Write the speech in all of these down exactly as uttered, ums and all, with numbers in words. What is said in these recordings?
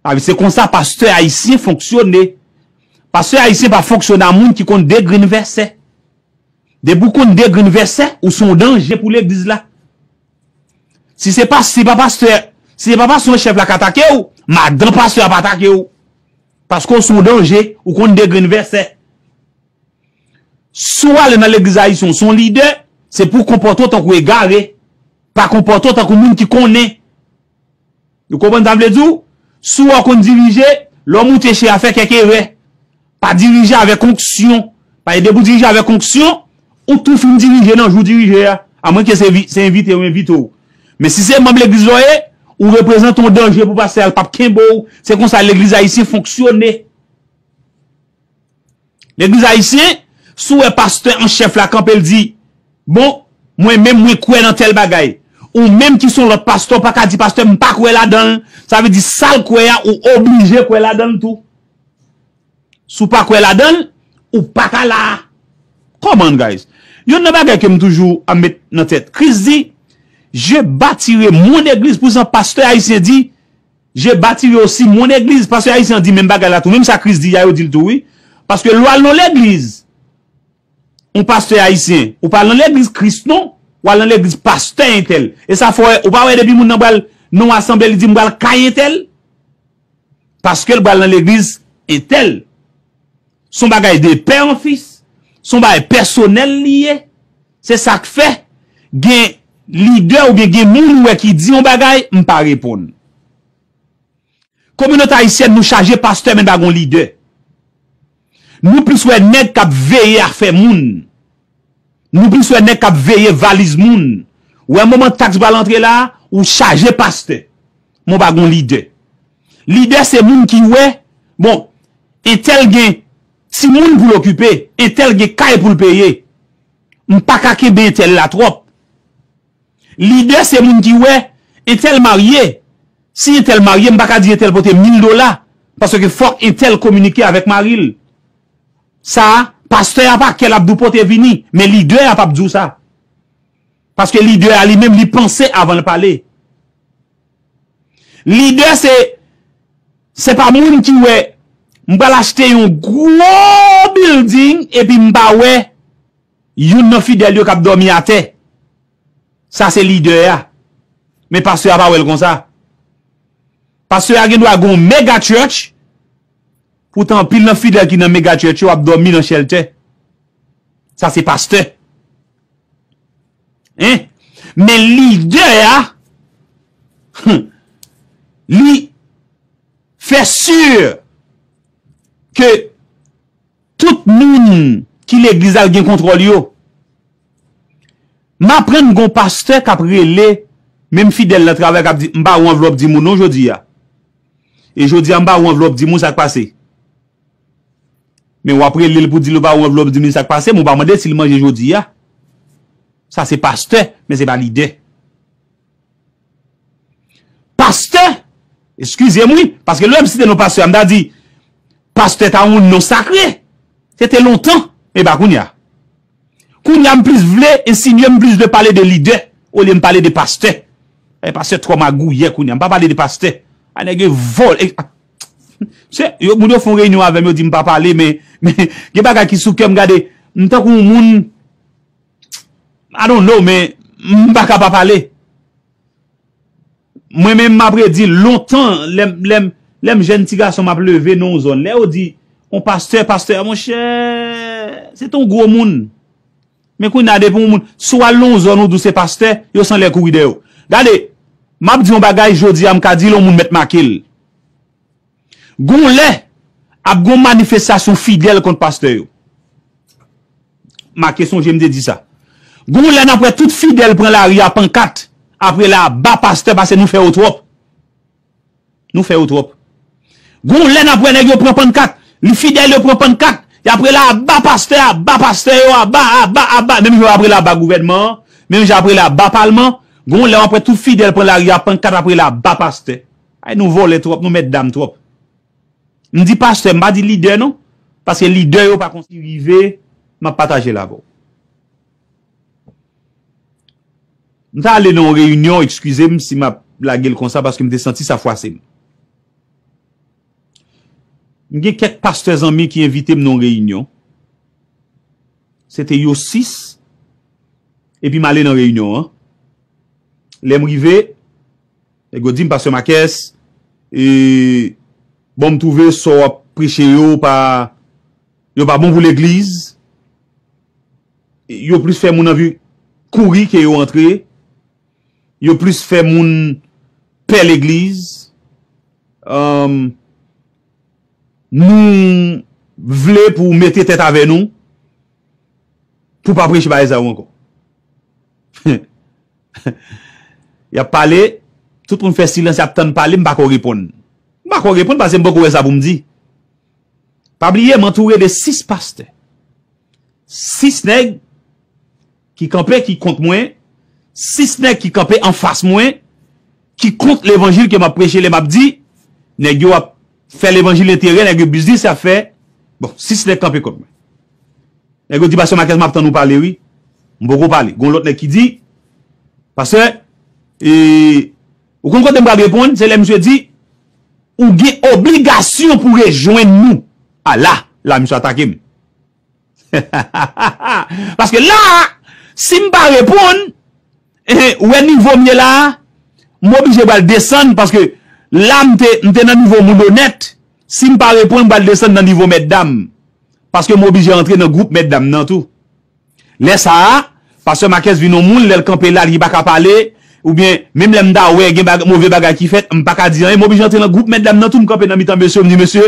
Sa vle di se konsa pastè ayisyen fonksyone. Pastè ayisyen pa fonksyone a moun ki konn de grenn vèsè. Depi w konn de grenn vèsè, ou se yon danje pou legliz la. Si se pa, si pa pastè, si se pa pastè an chèf la k atake w, madanm pastè a pa atake w. Paske w se yon danje, ou konn de grenn vèsè. Si w ale nan legliz ayisyen, w se yon lidè, se pou w konpòte w tankou egare. Pa konpòte w tankou moun ki konnen. Ou konprann sa m vle di w? Si w wè w konn dirije, lè w moute chè a, fè kèk erè. Pa dirije avèk onksyon. Paske depi w dirije avèk onksyon, ou tou fin dirije nan jou w dirije a. Amwenke se vi- se envite yo envite w. Men si se manm legliz la w ye, ou reprezante yon danje pou pastè a, l p ap kenbe w. Se konsa legliz ayisyen fonksyone. Legliz ayisyen, si w wè pastè an chèf la kanpe, l di, bon, mwen menm, mwen kwè nan tèl bagay. Ou menm ki se yon lòt pastè, w pa ka di pastè, m pa kwè ladan l. Sa vle di, sa l kwè a, ou oblije kwè ladan l tou. Si w pa kwè ladan l, ou pa ka la a. Come on, guys. Youn nan bagay ke m toujou ap met nan tèt. Kris di, je bâtirai mon église. Poutan pastè ayisyen di, je bâtirai aussi mon église. Pastè ayisyen an di menm bagay la tou. Menm sa Kris di a, yo di l tou, wi. Paske lè w al nan legliz, yon pastè ayisyen, ou pa al nan legliz Kris non, ou al nan legliz pastè entèl. E sa fè w, ou pa wè depi moun nan pral nan yon asanble, li di m pral kay entèl? Paske l pral nan legliz entèl. Se yon bagay de pè an fis, se yon bagay pèsonèl li ye. Se sa k fè gen lidè oubyen gen moun ou wè ki di yon bagay, m pa reponn. Kominote ayisyèn, nou chaje pastè, men n pa gon lidè. Nou plis wè nèg k ap veye afè moun. Nou plis wè nèg k ap veye valiz moun. Ou wè moman taks pral antre la, ou chaje pastè. Men w pa gon lidè. Lidè se moun ki wè, bon, entèl gen timoun pou l okipe, entèl gen kay pou l peye. M pa ka kenbe entèl la twòp. Lidè se moun ki wè entèl marye. Si entèl marye, m pa ka di entèl pote mil dola, paske fòk entèl kominike avèk mari l. Sa a, pastè a pa kè l ap di w pote vini, men lidè a p ap di w sa. Paske lidè a li menm, li panse avan l pale. Lidè se, se pa moun ki wè, m pral achte yon gwo bilding epi m pa wè youn nan fidèl yo k ap dòmi atè. Sa se lidè a. Men pastè a pa wè l konsa. Pastè a gen dwa gen yon mega church, poutan anpil nan fidèl ki nan mega church yo ap dòmi nan shelter. Sa se pastè. Hein? Men lidè a, li fè si ke tout moun ki legliz la l gen kontwòl yo. M aprann gon pastè k ap rele menm fidèl nan travay k ap di, "M pa wè anvlòp dimoun non jodi a." E jodi a, m pa wè anvlòp dimoun, sa k pase? Men w ap rele l pou di l ou pa wè anvlòp dimoun, sa k pase, men w pa mande si l manje jodi a. Sa se pastè, men se pa lidè. Pastè, eskize m wi, paske lè m site non pastè a, m ta di, pastè ta yon non sakre. Se te lontan, men pa kounye a. Kounye a, m plis vle ensinye, m plis vle pale de lidè, olye m pale de pastè. E pastè twò magouyè kounye a, m pa pale de pastè. A nèg yo vòlè. E, a, se, yo, moun yo fè yon reyinyon avè m, yo di m pa pale, men, men gen bagay ki sou kè m, gade, m tankou yon moun, I don't know, men m pa ka pa pale. Mwen menm, m ap redi lontan, lè m, lè m, lè m jèn ti gason, m ap leve nan yon zòn. Lè yo di, yon pastè, pastè, monchè, se te yon gwo moun. Men kounye a, depi yon moun, si w al nan yon zòn, ou di w se pastè, yo sanlè kouri dèyè w. Gade, m ap di yon bagay, jodi a, m ka di l, yon moun mèt make l. Gon lè, ap gon manifestasyon fidèl kont pastè yo. Make sonje m te di sa. Gon lè n ap wè tout fidèl pran lari a pankat, apre la aba pastè paske nou fè yo twòp. Nou fè yo twòp. Gon lè n ap wè nèg yo pran pannkat, li fidèl yo pran pannkat, y apre la aba pastè, aba pastè yo, aba, aba, aba, menm jan yo apre la aba gouvènman an, menm jan apre la aba palman, gon lè w ap wè tout fidèl pran lari a pankat apre la aba pastè. Ay nou vòlè twòp, nou mèt dam twòp. M di pastè, m pa di lidè non. Paske lidè yo pa konsi rive, m ap pataje l avè w. M ta ale nan yon reyinyon, eskize m si m ap lage l konsa, paske m te santi sa fwase m. M gen kèk pastè zanmi ki envite m nan yon reyinyon. Se te yo sis, epi m ale nan reyinyon an. Lè m rive, nèg yo di m, Pastè Marques, e, bon, m twouve sa w ap preche yo pa, yo pa bon pou legliz. Yo plis fè moun anvi kouri ke yo antre. Yo plis fè moun pè legliz. Ahn, nou vle pou w mete tèt avè nou, pou w pa preche bagay sa yo ankò. Y ap pale, tout moun fè silans, y ap tann pale, m pa ko reponn. M pa ko reponn paske m poko wè sa pou m di. Pa bliye, m antoure de sis pastè. Sis nèg ki kanpe, ki kont mwen, sis nèg ki kanpe anfas mwen, ki kont levanjil ke m ap preche, lè m ap di, nèg yo ap fè levanjil enterè, nèg yo biznis y ap fè. Bon, sis nèg kanpe kont mwen. Nèg yo di, Pastè Marques, m ap tann ou pale, wi. M poko pale. Gon lòt nèg ki di, Pastè, e, ou konn kote m pral reponn? Se lè misye di, ou gen obligasyon pou rejwenn nou. A la, la misye atake m. Paske la, si m pa reponn, eh, ou wè nivo m ye la, m oblije pral desann, paske la m te, m te nan nivo moun onèt. Si m pa reponn, m pral desann nan nivo mètdam. Paske m oblije antre nan gwoup mètdam nan tou. Lè sa a, Pastè Marques vin yon moun, lè l kanpe la, li pa ka pale, oubyen menm lè m ta wè gen bag-, move bagay ki fèt, m pa ka di anyen, m oblije antre nan gwoup mètdam nan tou, m kanpe nan mitan mesye, m di, mesye,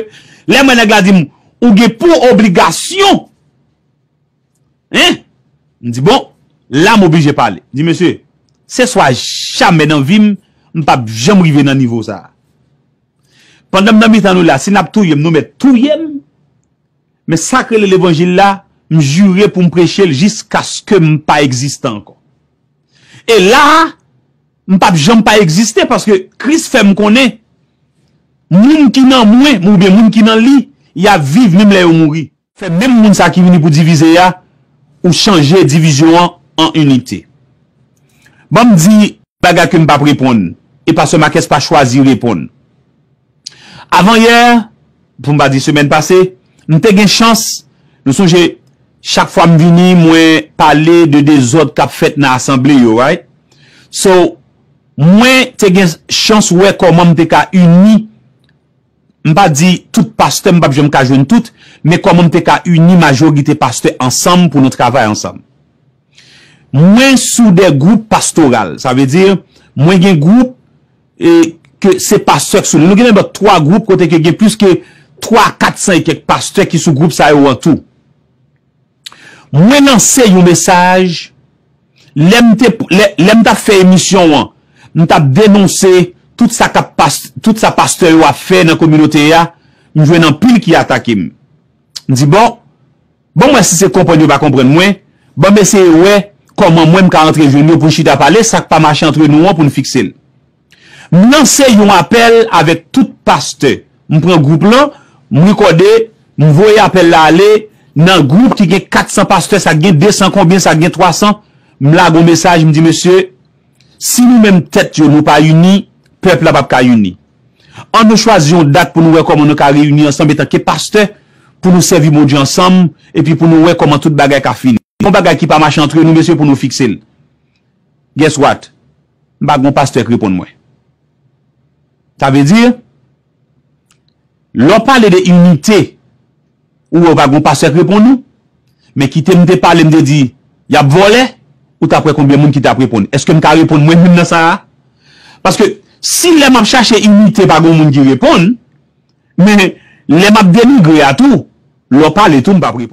lè m wè nèg la di m, ou gen pou obligasyon, en? M di, bon, la m oblije pale. M di, mesye, se swa jamè nan vi m, m p ap janm rive nan nivo sa a. Pandan m nan mitan nou la, si n ap touye m, nou mèt touye m. Men sa k rele levanjil la, m jire pou m preche l jiskaske m pa egziste ankò. E la a, m p ap janm pa egziste paske Kris fè m konnen moun ki nan mwen, oubyen moun ki nan li, y ap viv menm lè yo mouri. Fè menm moun sa ki vini pou divize a, ou chanje divizyon an an inite. Ban m di bagay ke m p ap reponn, e Pastè Marques pa chwazi reponn. Avanyè, pou m pa di semèn pase, m te gen chans, nou sonje, chak fwa m vini, mwen pale de dezòd k ap fèt nan asanble yo, right? So, mwen te gen chans wè kòman m te ka ini, m pa di tout pastè, m p ap janm ka jwenn tout, men kòman m te ka ini majorite pastè ansanm pou nou travay ansanm. Mwen sou de gwoup pastoral, sa vle di, mwen gen gwoup, e, ke se pastè k sou li. Nou gen nenpòt twa gwoup kote ke gen plis ke twa, kat san e kèk pastè ki sou gwoup sa yo an tou. Mwen lanse yon mesaj, lè m te, lè, lè m t ap fè emisyon an, m t ap denonse tout sa k ap pas-, tout sa pastè yo ap fè nan kominote a, m jwenn anpil ki atake m. M di, bon, ban m wè si se konprann yo pa konprann mwen, ban m eseye wè kòman mwen m ka antre jwenn yo pou n chita pale, sa k pa mache antre nou an pou n fikse l. M lanse yon apèl avèk tout pastè. M pran gwoup lan, m rekòde, m voye apèl la ale nan gwoup ki gen kat san pastè, sa gen de san konbyen, sa gen twa san. M lage yon mesaj, m di, mesye, si nou menm tèt yo nou pa ini, pèp la p ap ka ini. Ann nou chwazi yon dat pou nou wè kòman nou ka reyini ansanm etanke pastè, pou nou sèvi Bondye ansanm, epi pou nou wè kòman tout bagay ka fini. Yon bagay ki pa mache antre nou, mesye, pou nou fikse l. Guess what? M pa gon pastè k reponn mwen. Sa vle di, lè w pale de inite, ou wè w pa gon pastè k reponn ou, men kite m te pale, m te di, y ap vòlè, ou t ap wè konbyen moun ki t ap reponn. Èske m ka reponn mwen menm nan sa a? Paske si lè m ap chache inite pa gon moun ki reponn, men lè m ap denigre a tou, lè w pale tou, m p ap reponn.